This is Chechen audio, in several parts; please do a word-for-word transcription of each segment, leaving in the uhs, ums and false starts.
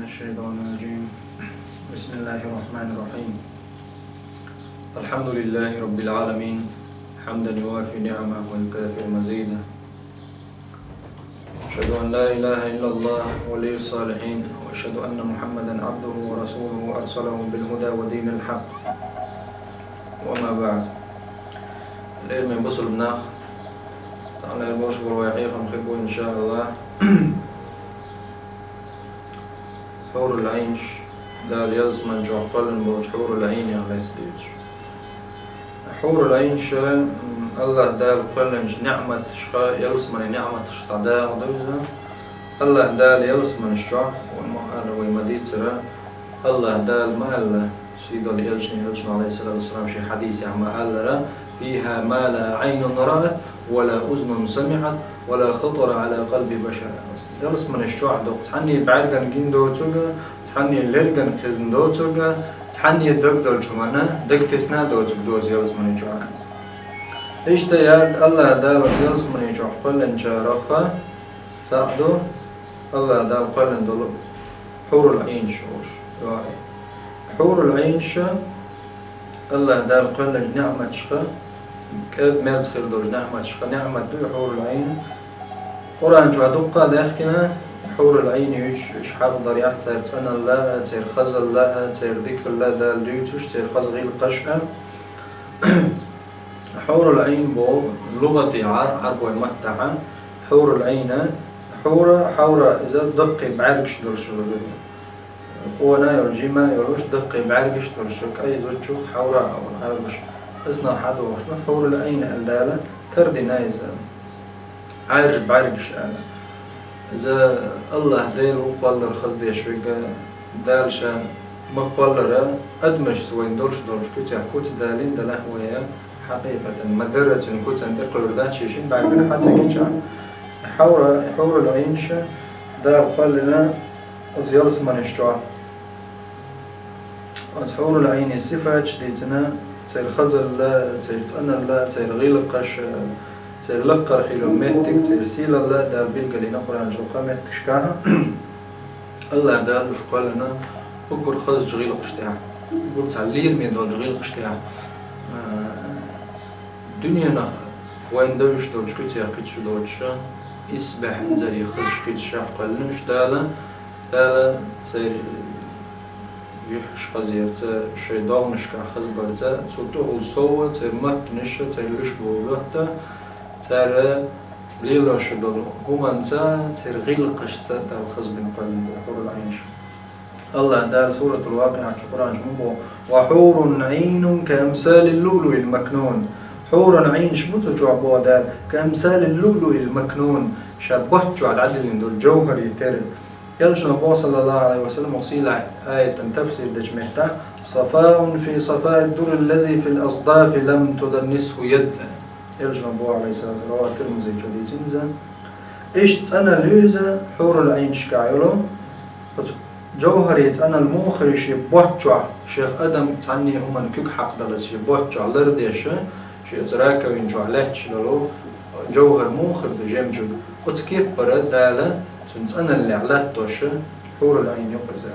الشيطان الرجيم. بسم الله الرحمن الرحيم. الحمد لله رب العالمين. حمدا يوافي نعمه ويكافئ مزيده. أشهد أن لا إله إلا الله ولي الصالحين، وأشهد أن محمدا عبده ورسوله أرسله بالهدى ودين الحق. وما بعد. Лераме бусалба нах, тахана лераме бусалба вай хьехам хи бу, иншааллах. Хьурул Ӏийнаш, Дала ялсмани чохь кхоьллина болчу хьурул Ӏийнех лаьцна дуьйцуш. Хьурул Ӏийнаш, м, Аллаха Дала кхоьллинчу неӀматашха, ялсмани неӀматашха цхьа дакъа ду иза. Аллаха Дала ялсманаш чохь, вай ма-, ала вай ма-дийццара, Аллаха Дала ма аьлла, сийдолу элчане, элчано, алейхиссалату вассалам, шен хьадисехь ма-аллара: «فيها ما لا عين رأت ولا أذن سمعت ولا خطر على قلب بشر». Ялсманаш чохь ду-кх цхьанне бӀаьргана гина доцург, цхьанне лергана хезна доцург, цхьанне дагадолчу хӀуманна дагатесна а доцург ду иза ялсмани чохь. Иштта яра Аллаха Дала оцу ялсмани чохь кхоьллинчарах цхьаъ ду Аллаха Дала кхоьллина долу хьурул Ӏийнаш олуш. Хьурул Ӏийнаш Аллаха Дала кхоьллинчу неӀматашха, кӀелд-мерза хир долчу неӀматашха неӀмат ду и хьурул Ӏийн. Къуръан чохь дуккха а даьхкина, хьурул Ӏийн юьйцуш, уьш хьакъ дарехь, церан цӀаналла а, церан хазалла а, церан дикалла а Дала дуьйцуш, церан хаза гӀиллакхаш а. Хьурул Ӏийн боху лугӀатехь, Ӏар-, Ӏарбойн маттахь, хьурул Ӏийн, хьура, хьавра, иза даккхий бӀаьргаш долуш ду. Къона а йолуш, жима а йолуш, даккхий бӀаьргаш долуш, кӀайн зудчух хьавра а олу Ӏарбаша. Иза нах хьадогӀуш ду, хьурул Ӏийн аьлла Дала тардина иза. Ӏаьржа бӀаьргаш аьлла. Иза Аллаха Дела ву кхоллар хаздеш верг, Дала Ша ма кхоллара, адамашца вайн долуш долчу куьцех куц далийна делахь вай, хьакъикъатан ма-дарра цуьнан куцан тӀе кхуьур дац, шен шина бӀаьргана хьан ца гича. Хьавра, хьурул Ӏийнаш Дала кхоьллина оцу ялсманаш чохь. Оцу хьурул Ӏийнийн сифаташ дийцина, церан хазалла, церан цӀаналла, церан гӀиллакхаш, церан лакхара хилла меттиг, церан сийлалла Дала билгалйина Къуръан чу кхаа меттигашкахь. Аллаха Дала уьш кхоьллина уггар хазачу гӀиллакхаш тӀехь, уггар цхьа лераме долчу гӀиллакхаш тӀехь, а, дуьненах вайн девзаш долчу куьцех куьцаш доцуша, исбаьхьа инзаре хазаш куьцашехь кхоьллина уьш Дала. Дала церан юьхьаш хазъярца, шайн догӀанашкахь хазбарца, цу тӀехула сов а, церан маттанаша, церан луьш болу лоьтта, цара лелош долу хӀуманца, церан гӀиллакхашца Дала хазбина кхоьллина бу хьурул Ӏийнаш. Аллаха Дала Суратул Вакъиъат чу Къуръан чу ма боху: «وحور عين كأمثال اللؤلؤ المكنون». Хьурул Ӏийнаш бу цу чохь боху Дала, «كأمثال اللؤلؤ المكنون», ша ботт чохь дӀадиллина долу жовхӀаре тера. Элчано боху, саллаллаху Ӏалайхи ва саллам, оцу сийлахь аятан тафсир дечу меттехь: «صفاء في صفاء الدر الذي في الأصداف لم تدنسه يد». Элчано боху, Ӏалайхиссалату, раваху Тирмизи чу дийцина иза. Иштта цӀаналла ю иза хьурул Ӏийнашкахь йолу, оцу жовхӀаре цӀаналла муха хир ю шен ботт чохь, шех адам цхьанне хӀуманна куьг хьакхадалаза шен ботт чохь лардеш, шен оцу раковина чохь лаьтташ долу жовхӀар муха хир ду, жемчуг. Оцу кеппара Дала цуьнан цӀаналлехь латтош хьурул Ӏийн ю-кх иза.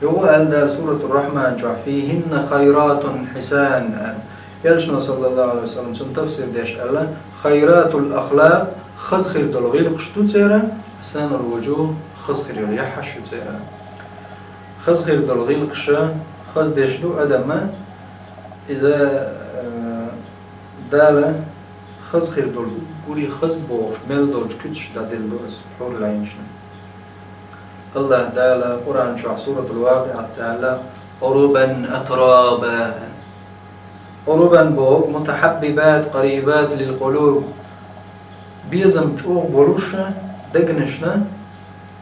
Юха аьлла Дала Суратур-Рахьман чохь: «فيهن خيرات حسان», аьлла. Элчано, саллаллаху Ӏалайхи ва саллам, цуьнан тафсир деш аьлла: «خيرات الأخلاق», хаза хир долу гӀиллакхаш ду церан, «حسان الوجوه», хаза хир йолу яххьаш ю церан. Хаза хир долу гӀиллакхаша хаза деш ду адам, иза, э, Дала хаза хир долу, гури хаза бохуш, мел долчу куьцаш дӀаделла ду аса хьурул Ӏийнашна. Аллаха Дала Къуръан чохь Суратул Вакъиъат аьлла: «عربا أترابا». «عربا» боху: «متحاببات قريبات للقلوب». Безам чӀогӀа болуш дегнашна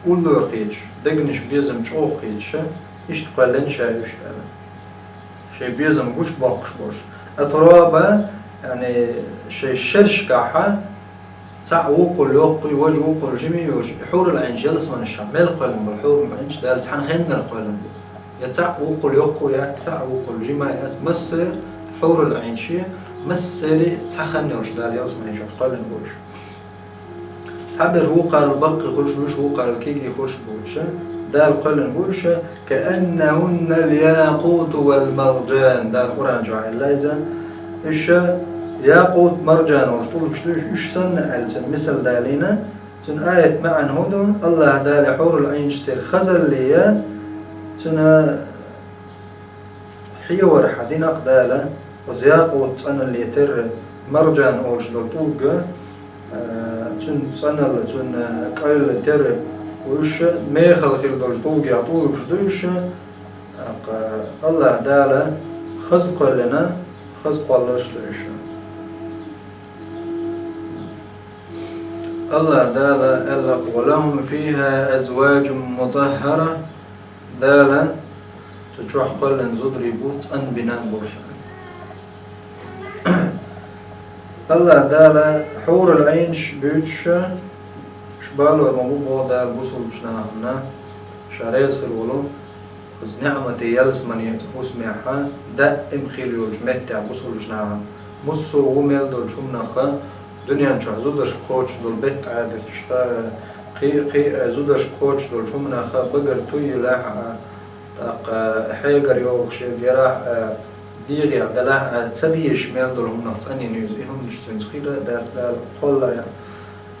уллора хеташ, дегнаш безам чӀогӀа хеташ, иштта кхоьллина ша уьш аьлла. Шайн безам гучу боккхуш болуш. «أترابا», яъни шайн шершкахьа цхьаъ вукхул йоккхуй, важа вукхул жимий йолуш, и хьурул Ӏийнаш ялсаманашкахь мел кхоьллина болу хьурул Ӏийнаш Дала цхьана хеннара кхоьллина бу. Я цхьаъ вукхул йоккхуй яц, цхьаъ вукхул жимай яц, массара хьурул Ӏийнаш, массара цхьа хан йолуш Дала ялсаманашкахь кхоьллина болуш. Цхьаберш вукхарал баккхий хуьлуш, вуьш вукхарал кегий хуьлуш боцуш, Дала кхоьллина бу уьш, كأنهن الياقوت والمرجان. Дала Къуръан чохь аьлла иза, уьш якъут, маржан олуш тӀулгаш ду уьш, уьш санна аьлла цуьнан мисал далийна. Цуьнан аят маьӀна хӀун ду? АллахӀ Дала хьурул Ӏийнаш церан хазалле, цуьнан хьевархьа динарг Дала, оцу якъут цӀаналле терра, маржан олуш долу тӀулг, а, цуьнан цӀаналла, цуьнан къайла терра, уьш мехала хир долчу тӀулгех тӀулгаш ду уьш, тӀаккха АллахӀ Дала хаза кхоьллина, хаза кхолларш ду уьш. АллахӀ Дала аьлла: ولهم فيها أزواج مطهرة. Дала цу чохь кхоьллина зударий бу цӀанбина болуш. АллахӀ Дала хьурул Ӏийнаш буьйцуш, уьш балор ма бу боху Дала бусулбачу нахана, ша реза хир волу, оцу неӀмате ялсамане хӀусамехь даим хир йолчу меттехь бусулбачу нахана. Муссо а ву мел долчу хӀуманах дуьнен чохь зударшка кхочуш долу беттан Ӏадаташ, кхин, кхин, а, зударшка кхочуш долчу хӀуманах багара туй елахь а, тӀаккха хьегар йогӀуш ерг елахь а, дегӀех делахь а, ца дезаш мел долу хӀуманах цӀанйина иза, и хӀуманаш цуьнца хир а дац Дала кхолларехь.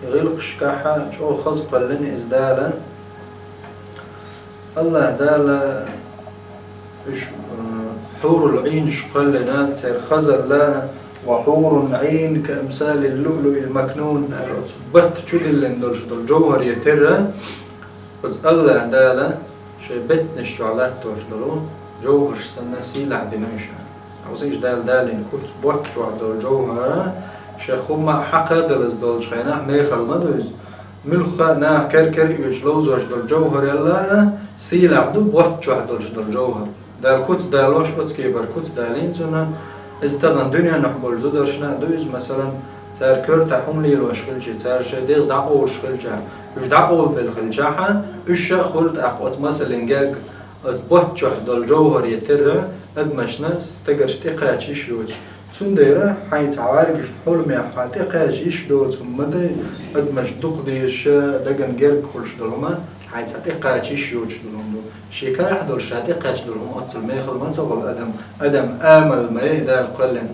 И гӀиллакхашкахь чӀогӀа хаза кхоьллина иза Дала. АллахӀ Дала уьш, м, хьурул Ӏийнаш кхоьллина, церан хазалла, وحور عين كأمثال اللؤلؤ المكنون, аьлла, оцу батта чу диллина долуш долу жовхӀаре терра, оцу АллахӀ Дала шайн беттанаш чохь латтош долу жовхӀарш санна сийлахь дина уьш. Оцу уьш Дала далийна куц, ботта чохь долу жовхӀар, шех хӀумма а хьакха а далаза долчу хенахь, мехала ма ду иза. Муьлхха а наха кер-кер а оьцуш ловзош долу жовхӀаралла а сийлахь ду ботта чохь долуш долу жовхӀар. Дала куц далош, оцу кепара куц далийна цунна. Иза тахана дуьненахь болу зударшна а ду иза, масалан, цара коьртахь хӀума лелош хилча, цара шайн дегӀ дӀакъовлуш хилча, уьш дӀакъовлабелла хилчахь а, уьш а хуьлу тӀаккха оцу масаллин герга, оцу ботта чохь долу жовхӀаре терра адамашна стагарш тӀекхача йиш йоцуш. Цундела хьайн цхьа гӀаьргашна хьуламехь хьан тӀекхача йиш доцу хӀума ма дай, адамаш дукха дезаш, дагана герга хуьлуш долу хӀума хьайн цхьа тӀекхача йиш йоцуш долу хӀума ду. Шен карахь долуш ша тӀекхаьчна долу хӀума оццул мехала ма ца хуьлу адам. Адам амал ма яй Дала кхоьллина.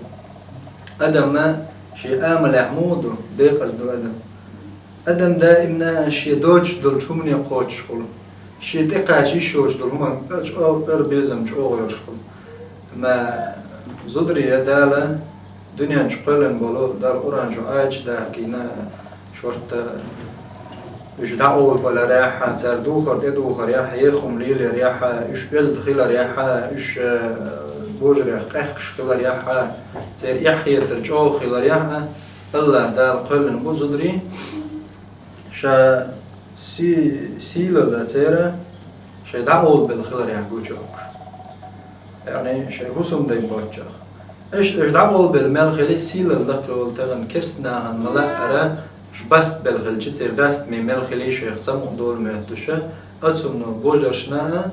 Адамна шен амалехь муха ду, декъаза ду адам. Адам даимна шен доцуш долчу хӀумане кхочуш хуьлу. Шен тӀекхача йиш йоцуш долу хӀуманна чӀогӀа ара безам чӀогӀа йолуш хуьлу. Амма зударий Дала дуьнен чу кхоьллина болу, Дала Къуръан чу аяташ дахкийна, шортта уьш дӀакъовлабаларехь а, цара духар тӀедухарехь а, еха хӀума леларехь а, уьш оьзда хиларехь а, уьш, э, божарех къехкаш хиларехь а, церан эхь хетар чӀогӀа хиларехь а, АллахӀ Дала кхоьллина бу зударий, ша си-, сийлалла церан шайн дӀакъовлабелла хиларехь гучуохкуш. Яъни шайн хӀусамдай боцчохь. Уьш, уьш дӀакъовлабелла мел хили, сийлалла даккхий волу тахана керста нахана ма лаьара, уьш бастбелла хилча, церан дастаме мел хили шайх самукъа дола моьттуш, оцунна божаршна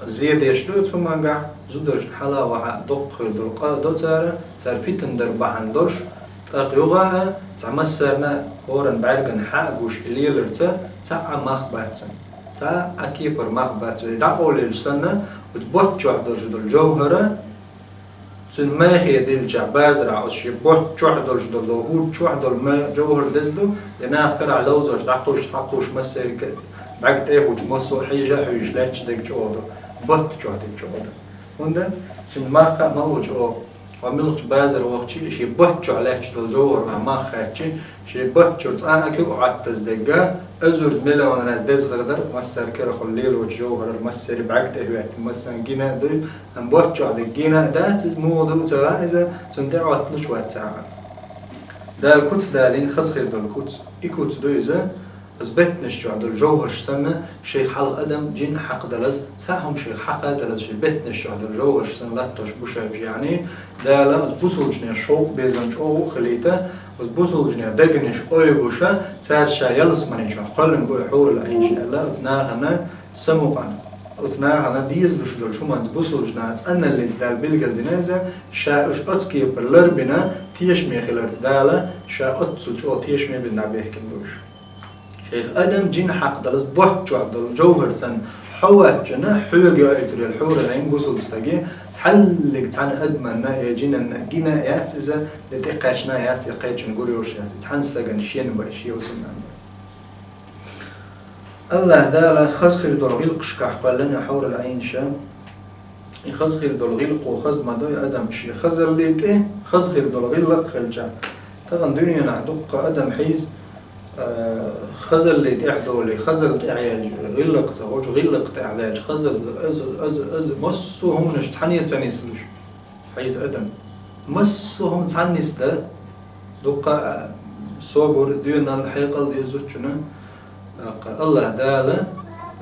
а, зен деш ду оцу хӀумангахь, зударшна хьала а вахьа а доккха хир долу къа а до цара, цара фитна дар бахьана долуш, тӀаккха юха а цхьа массарна а хӀоранна бӀаьргана хьа а гуш и леларца цхьа а мах бац цуьнан. Цхьа а кепара мах бац. Вай дӀакъовлийлаш санна, оцу ботта чохь долуш долу жовхӀара, цуьнан мехе дилличахь базарахь, оцу шен ботта чохь долуш долу, хӀуд чохь долу ме-, жовхӀар деза ду, я наха карахь ловзош, дӀакхуш, дӀакхуш массериг а, бӀаьрг тӀе а хӀуттуш, массо а хьийжа а хьуьйжуш лаьтташ дерг чӀогӀа ду, ботта чохь дерг чӀогӀа ду. ХӀунда? Цуьнан мах а ма ву чӀогӀа. Хьо муьлххачу базар вахча, шен ботта чохь лаьтташ долу жовхӀар хьан мах хаьттча, шен ботта чуьра цкъа а куьг Ӏоттаза дерг а, эзарза миллион раз деза хир дара, массара керахула лелочу жовхӀарара массеран бӀаьрг тӀе хӀоьттина, массарна гина а дуй, амма ботта чохь дерг гина а дац, иза муха ду а ца хаьа иза, цунна тӀе Ӏотталуш вац ца хаьа. Дала куц далийна, хаза хир долу куц. И куц ду иза, оцу беттанаш чохь долу жовхӀарш санна, шайх хьалха адам, жин хьакхадалаза, цхьа а хӀума шайх хьакхадалаза, шайн беттанаш чохь долу жовхӀарш санна латтош бу ша уьш, яъни, Дала оцу бусулбачунна шовкъ безам чӀогӀа а хилийта, оцу бусулбачунна дегнаш ойбуш а, цара ша ялсамани чохь кхоьллина бу и хьурул Ӏийнаш аьлла, оцу нахана самукъана, оцу нахана дезалуш долчу хӀуманца бусулбачу наха цӀаналлица Дала билгалдина иза, ша уьш оцу кепара ларбина, тешаме хиларца Дала, ша оццул чӀогӀа тешаме бина дӀабехкина бу уьш. Хьех адам жин хьакъ далаз ботт чохь долу жовхӀар санна, хьо ваьччана хьоьга йоуьйтур йолу хьурул Ӏийн бусулба стаге, цхьаллиг цхьана адаманна я жинанна гина яц иза, я тӀекхаьчна яц, я кхечун гур йолуш яц, цхьана стагана шен бай, шен хӀусамнана бай. Аллаха Дала хаза хир долу гӀиллакхашкахь кхоьллина хьурул Ӏийн ша. И хаза хир долу гӀиллакхо хаза ма дой адам шен хазалле тӀе, хаза хир долу гӀиллакх хилча. Тахана дуьненахь дуккха адам хьийза, а, хазалле тӀехь долий, хазалла тӀехь яьлча, гӀиллакх ца, хӀокху гӀиллакх тӀехь лаьлча, хазалла, аз, аз, аз, массо а хӀуманаш цхьаьна ца нислуш. Хьийза адам. Массо а хӀума цхьаьна нисда, дуккха, а, собар, доьналла, хьекъал деза зудчунна. ТӀаккха Аллаха Дала,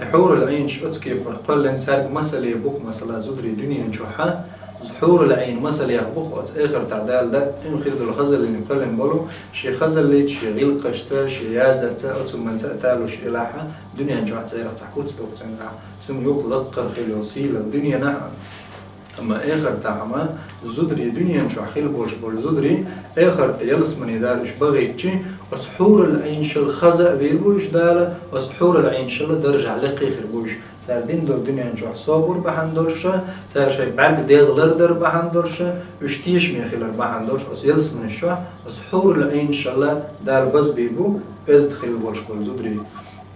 и хьурул Ӏийнаш оцу кепара кхоьллина цаьрга масале бу-кх, масала, зударий дуьнен чохь, хьурул Ӏийн масалех бу-кх оцу эхартахь Дала даим хир долу хазаллина кхоьллина болу, шен хазаллица, шен гӀиллакхашца, шен язарца, оцу хӀуманца а талуш елахь, дуьнен чохь церах цхьа куц ду-кх цуьнгахь, цуьнан юкъа лаккхара хир йолу сийлалла дуьненахь а. Амма эхартахь ма, зударий дуьнен чохь хила болуш болу зударий, эхарта ялсамане Дала уьш бахийтчи, оцу хьурул Ӏийнашал хаза а вийр бу уьш Дала, оцу хьурул Ӏийнашал даржехь лекха хир бу уьш. Цара дина долу дуьнен чохь собар бахьана долуш, цара шайн бӀаьрг дегӀ лардар бахьана долуш, уьш тешаме хилар бахьана долуш, оцу ялсаманаш чохь, оцу хьурул Ӏийнашал Дала базбийр бу, оьзда хила болуш болу зударий.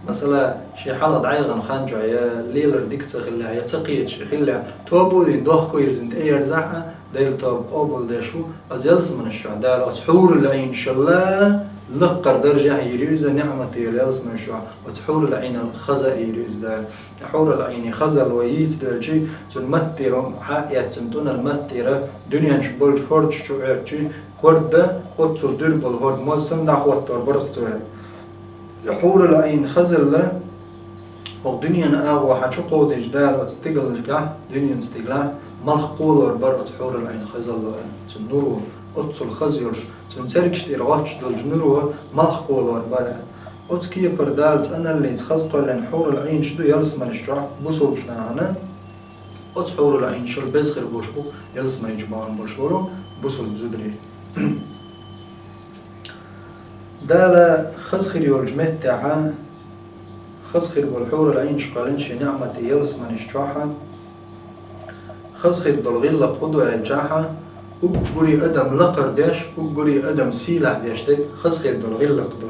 Масала, шен хьалха дӀаяхана хан чохь я лелар дика ца хиллехь, я ца кхеташ хиллехь, тоба а дина, дохко а йирзина тӀеерзахь а, Делан тоба къобалдеш ву, оцу ялсаманаш чохь Дала оцу хьурул Ӏийнашал лаккхара даржехь йийр ю иза, ниӀмате йолу ялсаманаш чохь, оцу хьурул Ӏийнал хаза а йийр ю иза Дала. Хьурул Ӏийнан хазалла вай йийца доьлчи, цуьнан маттера хьа а эцна, цуьнан тӀунал маттера дуьнен чу болчу хӀордаш чу Ӏоьрчи, хӀорда, оццул дуьра болу хӀорда, моза санна дӀахӀоттор бара-кх цу вай. Хьурул Ӏийнан хазалла, хӀокху дуьненан агӀо хьан чу кховдийча Дала оцу стигалшкахь, дуьненан стигалахь, малх кхолор бара оцу хьурул Ӏийнан хазалло, цуьнан нуро, оццул хаза йолуш, цуьнан цергаш тӀера гӀоттуш долчу нуро малх кхолор бара. Оцу кепара Дала цӀаналлица хаза кхоьллина хьурул Ӏийнаш ду ялсаманаш чохь бусулбачу нахана. Оцу хьурул Ӏийнашал беза хир болуш бу ялсамани чу бахана болуш болу бусулба зударий. Дала хаза хир йолчу меттехь, хаза хир болу хьурул Ӏийнаш кхоьллина шен ниӀмате ялсаманаш чохь, хаза хир долу гӀиллакх хӀун ду аьлчахь, уггаре адам лакхара деш, уггаре адам сийлахь деш дерг хаза хир долу гӀиллакх ду.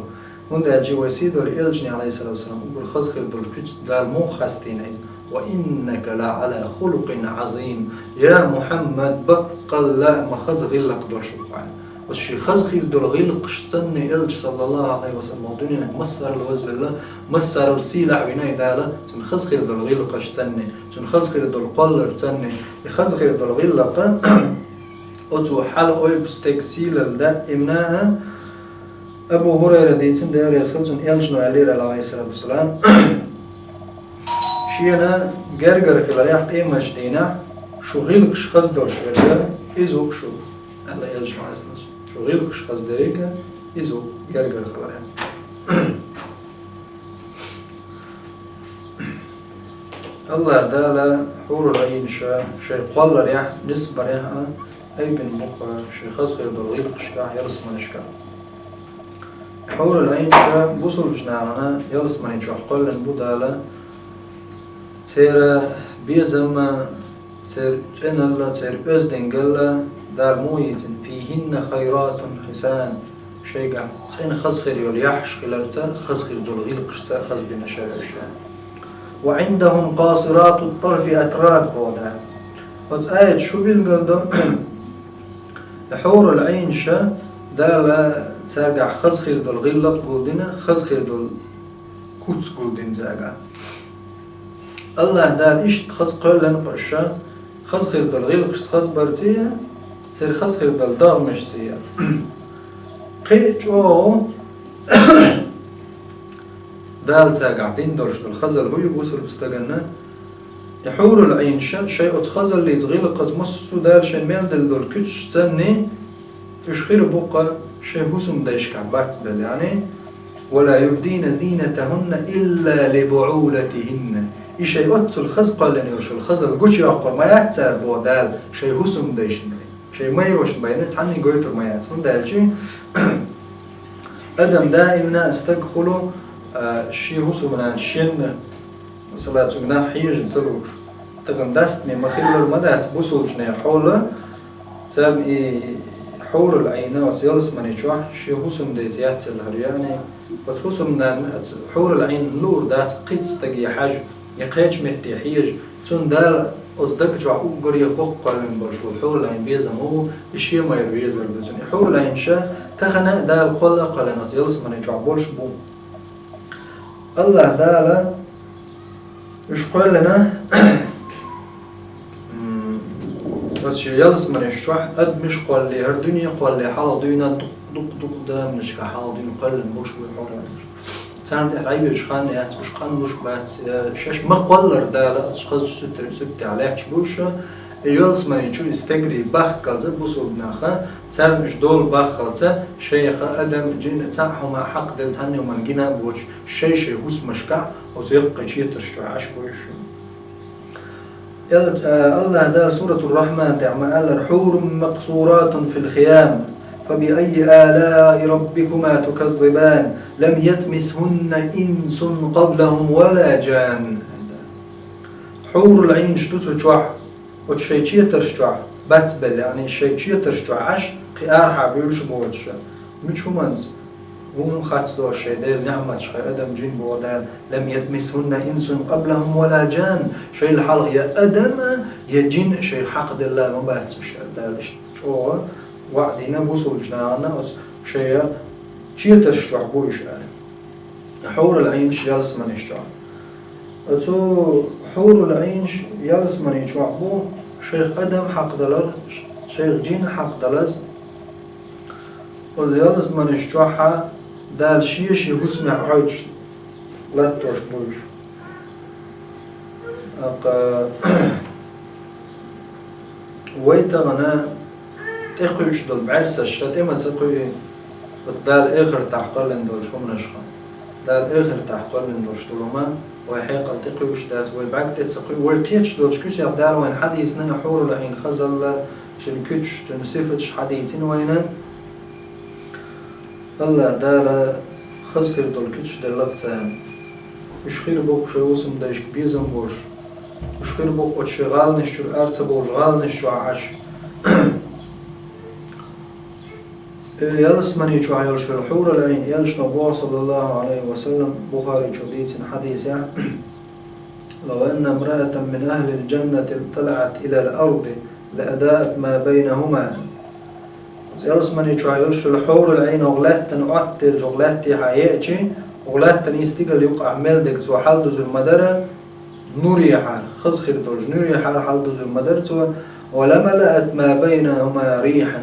ХӀунда аьлча вай сий долу элчане, Ӏалайхиссалату вассалам, уггар хаза хир долу куьцах Дала муха хастийна иза: «Ва иннака ла Ӏала хулукъин Ӏазим». Я Мухьаммад, баккъалла а ма хаза гӀиллакх долуш ву хьо. Оцу шен хаза хир долу гӀиллакхашцанний элча, саллаллаху Ӏалайхи ва саллам, дуьненахь массарал вазвелла, массарал сийлахь вина Дала, цуьнан хаза хир долу гӀиллакхашцанний, цуьнан хаза хир долу кхолларцанний, и хаза хир долу гӀиллакх, оцу хьала ойбу стеган сийлалла даимна а, Абу ХӀурайра дийцина, Дела реза хуьлда цунна, элчано аьллера, Ӏалайхиссалату вассалам, шена гергара хиларехь къематдийнахь шу гӀиллакхаш хаза долуш верг, иза ву-кх шу, аьлла элчано, Ӏалайхиссалату вассалам. Шу гӀиллакхаш хаза дерг, иза ву-кх гергара хиларехь. Аллаха Дала хьурул Ӏийнаш шайн кхолларехь, нисбарехь а айбина бу-кх шен хаза хир долу гӀиллакхашкахь, ялсаманашкахь. Хьурул Ӏийнаш бусулбачу нахана ялсамани чохь кхоьллина бу Дала, церан безам а, церан цӀеналла, церан оьздангалла Дала муха йийцина: «Фийхинна хайратун хьисан». Шайгахь цӀена хаза хир йолу яххьаш хиларца, хаза хир долу гӀиллакхашца хазбина шаьш. «Ва Ӏиндахум къасиратут тарфи атраб», боху Дала. Оцу аят шу билгал до, хьурул Ӏийнаш Дала цаьргахь хаза хир долу гӀиллакх гулдина, хаза хир долу куц гулдина цаьргахь. Аллаха Дала иштта хаза кхоьллина кху ша, хаза хир долу гӀиллакхашца хаза барций, церан хаза хир долу догӀмашций. Кхин а чӀогӀа Дала цаьргахь дина долуш долу хазалла хӀун ю бусулба стаганна? И хьурул Ӏийнаш шайн оцу хазаллица, гӀиллакхаца, массо а Дала шайна мел делла долу куьцашцанний, уьш хир бу-кх шайн хӀусамдайшкахь бацбелла, яъни: «Ва ла юбдина зинатахунна илла ли буӀулатихинна». И шайн оццул хаза кхоьллина йолуш йолу хазалла гучуйоккхур ма яц цара, боху Дала, шайн хӀусамдайшна. Шайн майрошна байна цхьанна гойтур ма яц. ХӀунда аьлча адам даимна а стаг хуьлу А, шен хӀусамнана шенна, масала, цуьнга нах хьежа ца лууш, тахана дастаме ма-хиллара ма дац бусулбанера хьола, царна и хьурул-Ӏийн оцу ялсамани чохь шен хӀусамдеца яц аьлла хӀара яъни, оцу хӀусамнанна оцу хьурул-Ӏийнна луур дац кхин стаге хьажа, я кхечу метте хьежа, цунна Дала оцу дага чохь уггаре боккха кхоьллина болуш болу хьурул-Ӏийн безам бу, и шен майра везар ду цунна. И хьурул-Ӏийнаш тахана а Дала кхолла а кхоьллина оцу ялсамани чохь болуш бу. АллахӀ Дала уьш кхоьллина, м, оцу шен ялсаманеш чохь адамаш кхоллале, хӀара дуьне кхоллале хьалха дуьйна дукха-дукха-дукха заманашкахь хьалха дуьйна кхоьллина болуш бу хьурул-Ӏийнаш. Царна тӀехь дӀайоьдуш хан яц, уьш къанлуш бац, я шаьш ма-кхоллара Дала оцу хазачу суьртехь лаьтташ бу уьш, и ялсамани чу и стегарий бахкалца бусулба наха, царна уьш долу баххалца, шайх адам, жин, цхьаъ хӀума хьакхаделла цхьанна хӀуманна гина а боцуш, шай-шай хӀусамашкахь оцу яккхий четарш чохь Ӏаш бу уьш. Эл-, а, АллахӀ Дала Суратур-Рахьман тӀехь ма-аллара: «حور مقصورات في الخيام فبأي آلاء ربكما تكذبان لم يطمثهن إنس قبلهم ولا جان». Хьурул-Ӏийнаш ду цу чохь, оцу шайн четарш чохь бацбелла, яъни шайн четарш чохь Ӏаш, кхин арахьа буьйлуш боцуш. Муьлхачу хӀуманца, хӀума хацдолуш шайн Делан неӀматаш, хьайн адам, жин боху Дала: «لم يطمثهن إنس قبلهم ولا جان». Шайл хьалха я адам, я жин шайх хьакхаделла ма бац уьш, аьлла Дала. Иштта чӀогӀа ваӀда дина бусулбачу нахана оцу шайн четарш чохь бу уьш аьлла. Хьурул-Ӏийнаш ялсаманеш чохь. Оцу хьурул-Ӏийнаш ялсамани чохь бу, шайх адам хьакхадалар, шайх жин хьакхадалаз. Оцу ялсаманеш чохь Дала шен-шен хӀусамехь Ӏойтуш латтош бу уьш. ТӀаккха вай тахана тӀекхуьуш долу бӀаьрсаш ша тӀе ма ца кхуьу, оцу Дала эхартахь кхоьллина долчу хӀуманашха. Дала эхартахь кхоьллина долуш долу хӀума вай хьекъал тӀекхуьуш дац, вай бӀаьрг тӀе ца кхуьу, вай кхеташ долчу куьцех Дала вайна хьадийцина, хьурул-Ӏийн хазалла, цуьнан куьцаш, цуьнан сифаташ хьадийцина вайна. АллахӀ Дала хаза хир долу куьцаш делла-кх царна. Уьш хир бу-кх шайн хӀусамдайшка безам болуш. Уьш хир бу-кх оцу шайн гӀаланаш чуьра ара ца бовлуш гӀаланаш чохь Ӏаш. Э, ялсамани чохь йолуш йолу хьурул-Ӏийн, элчано боху, саллаллаху Ӏалайхи ва саллам, Бухаричо дийцина хьадисехь: «لو أن امرأة من أهل الجنة اطلعت إلى الأرض لأضاءت ما بينهما». Ялсамани чохь йолуш йолу хьурул-Ӏийн хӀокху лаьттан Ӏоттаделча, хӀокху лаьттехьа еачи, хӀокху лаьттан и стигала юккъехь мел дерг цо хьаладузур ма дара нурехьара, хаза хир долчу нурехьара хьаладузур ма дара цо, «ولملأت ما بينهما ريحا».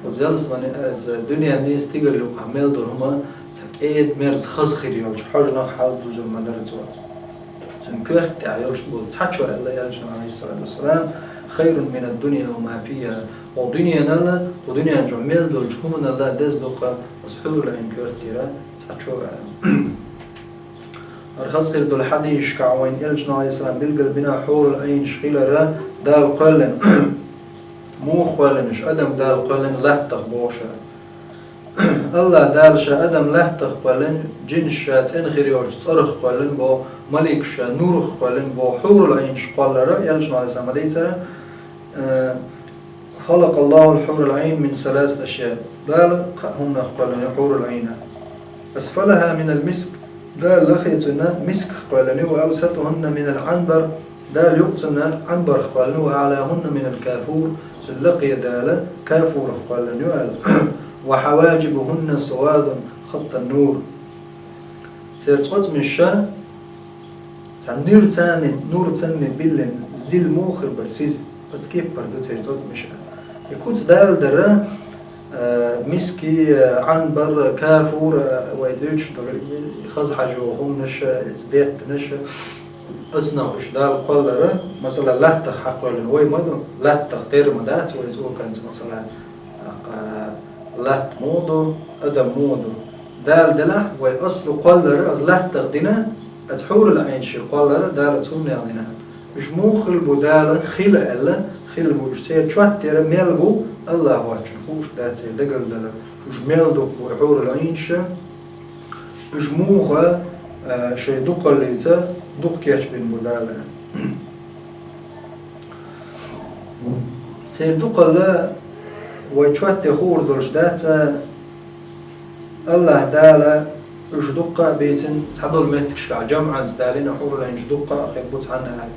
Оцу ялсамани, оцу дуьненна и стигала юккъехь мел долу хӀума цхьа кӀеда-мерза хаза хир йолчу хьожанах хьаладузур ма дара цо. Цуьнан коьрта тӀехь йолуш болу цхьа чо аьлла элчано, Ӏалайхиссалату вассалам: «خير من الدنيا وما فيها». Кху дуьненал, кху дуьнен чохь мел долчу хӀуманал деза ду-кх оцу хьурул-Ӏийн коьрта тӀера цхьа чо аьлла. ХӀара хаза хир долу хьадисашкахь вайна элчано, Ӏалайхиссалам, билгал бина хьурул-Ӏийнаш хилар Дала кхоьллина. Муха кхоьллина уьш? Адам Дала кхоьллина латтах боху ша. АллахӀ Дала ша адам латтах кхоьллина, жинаш ша цӀена хир йолчу цӀарах кхоьллина боху, маликаш ша нурах кхоьллина боху, хьурул-Ӏийнаш кхоллар элчано, Ӏалайхиссалам, ма дийцара, э, «خلق الله الحور العين من ثلاثة أشياء». Дала кхаа хӀуманах кхоьллина хьурул-Ӏийн. «أسفلها من المسك». Дала лахе цуьнан мисках кхоьллина, «وأوسطهن من العنبر». Дала юкъа цуьнан Ӏанбарх кхоьллина, «وأعلاهن من الكافور», цуьнан лакхе Дала кафурах кхоьллина ю аьлла. «وحواجبهن سواد خط النور». Церан цӀоцкъамаш ша цхьа нуьрцанний, нуьрцанний биллина зил муха хир бара сиз, оцу кеппара ду церан цӀоцкъамаш аьлла. И куц Дала дара, а, миски, а, Ӏанбар, кафур, а, вай дуьйцуш долу, и хаза хьажо хӀуманаш, а, иза беттанаш, а, оцунах уьш Дала кхоллар, масала, латтах хьакхоьллина вай ма ду, латтах тера ма дац вай цӀоканца, масала, а, латта муха ду, адам муха ду. Дала делахь, вай аслу кхоллар, аса латтах дина, аса хьурул-Ӏийнаш кхоллар Дала цуннех дина. Уьш муха хила бу Дала хила аьлла, хила бу уьш церан чот тера мел бу, АллахӀ воцчунна хууш дац церан дагардалар. Уьш мел дукха бу хьурул-Ӏийнаш, уьш муха Шайн дукхаллица дукха кечбина бу Дала. Церан дукхалла вай чоьтте хуур долуш дац, Аллаха Дала уьш дуккха а бийцина, цхьадолу меттигашкахь жамӀанца далийна хьурулӀийнаш дуккха а хир бу цхьанна аьлла.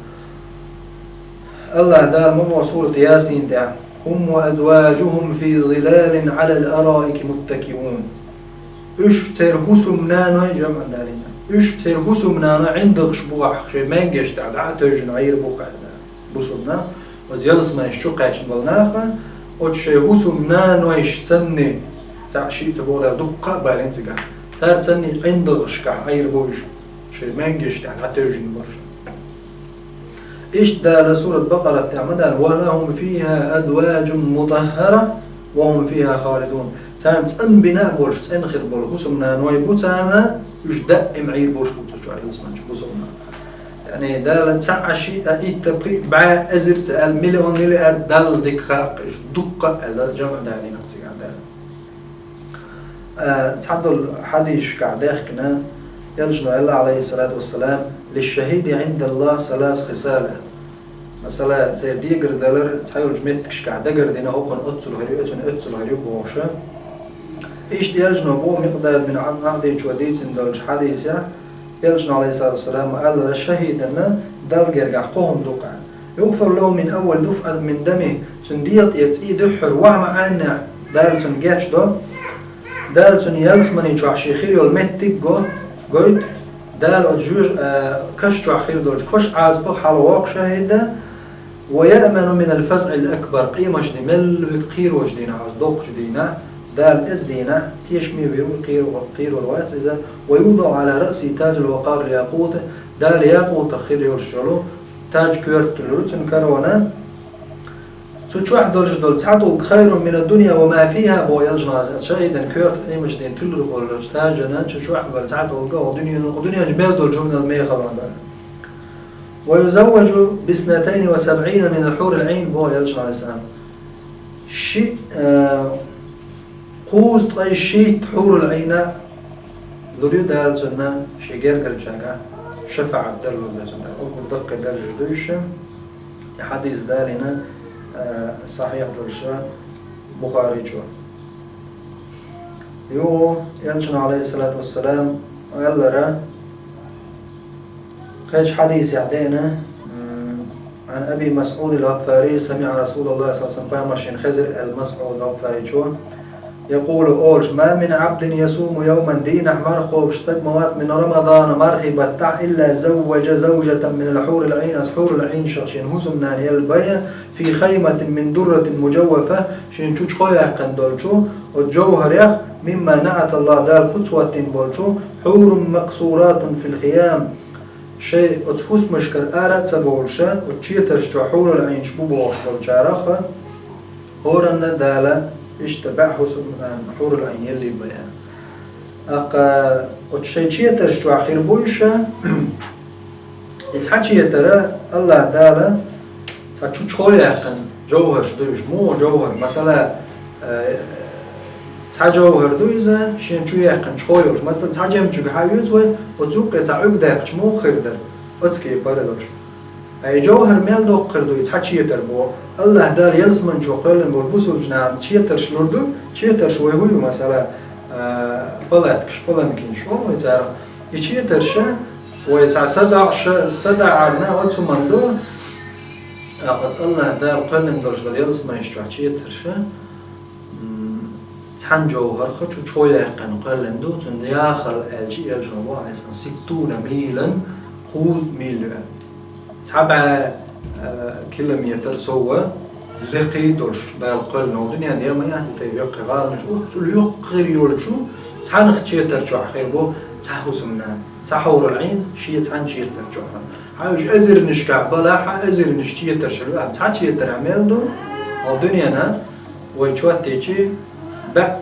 Аллаха Дала ма боху сурат Ясин тӀехь: «Хум ва азваджухум фи зилалин Ӏалал араики муттакиун». Уьш церан хӀусамнаной, жамӀан далийна, уьш церан хӀусамнаной ӀиндагӀаш бу гӀахь шайн маьнгеш тӀехь дӀа а тевжина Ӏийр бу кхаьлла. Бусулба нах, оцу ялсаманеш чу кхаьчна болу наха, оцу шайн хӀусамнанойш санна, цхьаъ шиъ ца боху Дала дуккха а балийна цигахь. Цара санна ӀиндагӀашкахь Ӏийр бу уьш, шайн маьнгеш тӀехь дӀатевжина болуш. Иштта Дала сурат Бакъарат тӀехь ма дара: «Ва лахум фиха азваджун мутаххара, ва хум фиха халидун». Царна цӀанбина а болуш, цӀена хир болу хӀусамнаной бу царна, уьш даим Ӏийр болуш бу цу чохь ялсаманчу бусулба нах. Яъни Дала цхьаъ а, шиъ а, итт а, пхиъ а, бӀе а, эзар а ца аьлла, миллион, миллиард далла дика хаьа-кх уьш, дуккха а аьлла, жамӀ далийна цигахь Дала. А, цхьадолу хьадисашкахь даьхкина, Элчано аьлла, Ӏалайхиссалату вассалам: «Лишшахиди Ӏиндаллахь салас хисал». Масала, церан дегар далар цхьайолчу меттигашкахь дагардина, хӀокхуьнан оццул хир ю, оццул хир ю бохуш. Иштта Элчано боху Микъдад бин Ӏамр Ӏадийчо дийцина долчу хьадисехь, Элчано, Ӏалайхиссалату вассалам, аьлла, шахиданна Далла гергахь кхо хӀума ду-кх. «Югфар лаху мин аввали дуфӀатин мин дамихи», цуьнан дегӀа тӀера цӀий дуьххьара вахьа ма-Ӏаннехь, Дала цунна гечдо. Дала цунна ялсамани чохь шен хир йолу меттиг го, гойту. Дала оцу жоьж-, а, каш чохь хир долчу кош Ӏазапах хьалагӀокху шахида. «Ва яъману минал фазӀил акбар», къематан де мел вуьгу кхерочу дийнахь, оцу доккхачу дийнахь, Дала эцу дийнахь тешаме вуьгу, кхеро-, кхерор вац иза. «Ва юдаӀу Ӏала раъсихи таджул вакъар якъута», Дала якъутах хир йолуш йолу таж коьрта туьллур ю цуьнан карона. Цу чохь долуш долу цхьа тӀулг «хайрун минад дунья ва ма фиха», боху Элчано, шахидан коьрта къематан дийнахь туьллур болчу тажана чу чохь болу цхьа тӀулг, оха дуьненан, оха дуьнен чу мел долчу хӀуманал мехала ма бара. «Ва юзавважу биснатайни ва сабӀина минал хьурил Ӏийн», боху Элчано, Ӏалайхиссалам. Ши, э, кхузткъе шийтта хьурул Ӏийна лур ю Дала цунна шен гергарчаьрга шафаӀат дар лур ду цунна. Уггар даккхий даржаш ду уьш. И хьадис далийна, э, сахьихь долуш Бухаричо. Юха Элчано, Ӏалайхиссалату вассалам, аьллера, кхечу хьадисехь деана, м, Ӏан Аби МасӀуд ал-ГӀаффари, самиӀа Расулаллах саллаллаху Ӏалайхи ва саллам, пайхамар шена хезира аьлла МасӀуд ГӀаффаричо, якъулу, олуш: «Ма мин Ӏабдин ясуму явман», дийнахь марха кхобуш стаг ма вац, «мин Рамадан», мархий баттахь, «илла завважа завжатан минал хьурил Ӏийн», оцу хьурул Ӏийнашах шена хӀусамнана елла бен, «фи хайматин мин дурратин мужаввафа», шена чу чхо яьккхина долчу оцу жовхӀарех, «мимма наӀаталлах», Дала куц хӀоттийна болчу, «хьурун макъсуратун фил хиям», шайн оцу хӀусамашкара ара а ца бовлуш, оцу четарш чохь хьурул Ӏийнаш бу бохуш болчарах, хӀоранна Дала иштта бӀе хӀусамнана, хьурул Ӏийн елла бен. ТӀаккха оцу шайн четарш чохь хир бу уьш, и цхьа четар Аллаха Дала цхьа чу чхо яьккхина жовхӀарш ду уьш. Муха жовхӀар? Масала, э, цхьа жовхӀар ду иза, шен чу яьккхина чхо йолуш. Масала, цхьа жемчуг хьан оьцу вай, оцу юккъе цхьа Ӏуьрг даьккхича муха хир дара? Оцу кепара долуш. Ткъа и жовхӀар мел доккха хир ду, и цхьа четар боху. Аллаха Дала ялсамани чу кхоьллина болу бусулба нахана четарш лур ду, четарш вай хӀун ю, масала, а, палаткаш, паланкинаш олу вай царах. И четарш вай цхьа садаӀа, садаӀарна оцу хӀуманна ду, а, оцу Аллаха Дала кхоьллина долуш долу ялсаманаш чохь четарш, м, цхьана жовхӀарх чу чхо яьккхина кхоьллина ду, цунна яхал аьлча, Элчано боху, Ӏалайхиссалам, ситтуна милан, кхузткъа мил ю аьлла. Цхьа бӀе, э, километр сов лекхий долуш Дала кхоьллина ву дуьнен, дема яхьа тӀе йоккхий гӀаланаш, оццул йоккха хир йолчу цхьанах четар чохь хир бу цхьа хӀусамнана, цхьа хьурул Ӏийн шен цхьана четар чохь. Хьан уьш эзарнашкахь балахь, хьан эзарнаш четарш ю, амма цхьа четар мел ду, хьо дуьненахь вай чоттийчи бӀе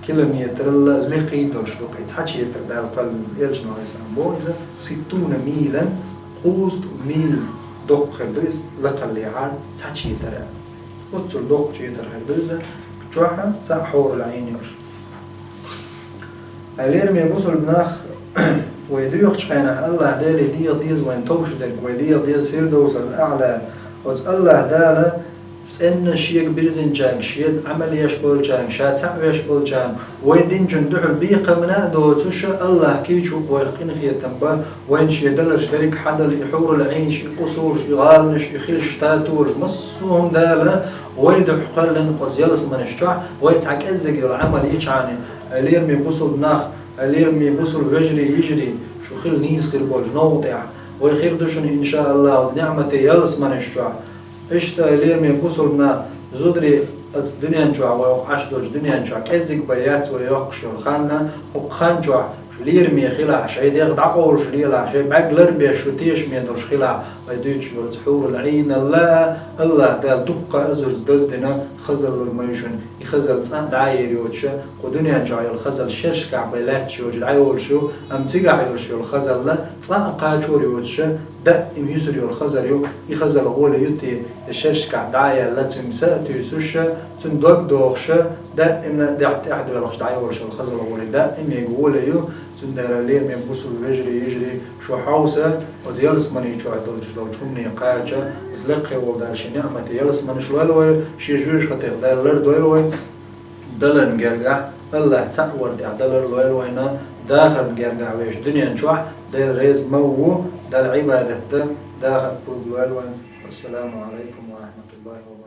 километралла лекхий долуш ду кхин цхьа четар Дала кхоьллина, Элчано, Ӏалайхиссалам, боху иза, ситтуна милан, кхузткъа мил доккха хир ду иза, лакхаллехьара цхьа четар. Оццул доккха четар хир ду иза, чохь цхьа хьурул Ӏийн йолуш. Ай, лераме бусулба нах, Вай доьхучу хенахь АллахӀ Деле деха деза вайн товш дерг, вай деха деза Фирдовсал-АӀла. Оцу АллахӀ Дала цӀенна Шега бирзинчаьрга, Шеца Ӏамал еш болчарна, Ша цхьаъ веш болчарна, вай динчун дуьхьал бекхамна а доцуш, АллахӀ кийча ву-кх вайх къинхетам бан, вайна Шен даларш дерриг хьадала, и хьурул Ӏийнаш, и къусурш, и гӀаланаш, и хилаш, статуаш, массо а хӀума Дала вай дуьхьа кхоьллина оцу ялсаманаш чохь, вай цхьа кӀеззиг йолу Ӏамал йичхьана, лераме бусулба нах, лераме бусулба вежарий, йижарий, шу хила нийса хир болчу новкъа тӀехь. Вай хир ду шуна, иншааллахӀ, оцу неӀмате ялсаманаш чохь. Иштта лераме бусулба нах, зударий, оцу дуьнен чохь, вай хӀокху Ӏаш долчу дуьнен чохь кӀеззиг бен яц вай йоккхуш йолу хан, хӀокху хан чохь шу лераме хилахь, шайн дегӀ дӀакъовлуш лелахь, шайн бӀаьрг ларбеш шу тешаме долуш хилахь, вай дуьйцуш йолчу хьурул Ӏийнал а АллахӀ Дала дуккха а зуьрца даздина хазалла лур ма ю шуна. И хазалла цкъа а дӀа а ер йоцуш, кху дуьнен чохь йолу хазалла шершкахь бен лаьтташ йоцуш дӀайолуш ю, амма цигахь йолуш йолу хазалла цкъа а кхачор йоцуш, даим юьсур йолу хазар ю. И хазалла гӀоле ю те, я шершкахь дӀа а яьлла, цуьнга са а туьйсуш, цуьнан дог дохуш, даим дехьа тӀехь доьлхуш дӀайолуш йолу хазалла гӀоле даим мега гӀоле ю. Цундела, лераме бусулба вежарий, йижарий, шу хьовса, оцу ялсамани чохь долчуш долчу хӀумане кхача, оцу лекха волу Дала шен неӀмате ялсаманаш лойла вай, шен жоьжахатех Дала лардойла вай. Даларна гергахь, АллахӀ цхьаъ вар тӀехь далар лойла вайна, дахарна гергахь вешан дуьнен чохь Дела реза ма ву, Далла Ӏибадат дан дахар пурба лойла вайна. Вассаламу Ӏалайкум ва рахьматуллахӀи ва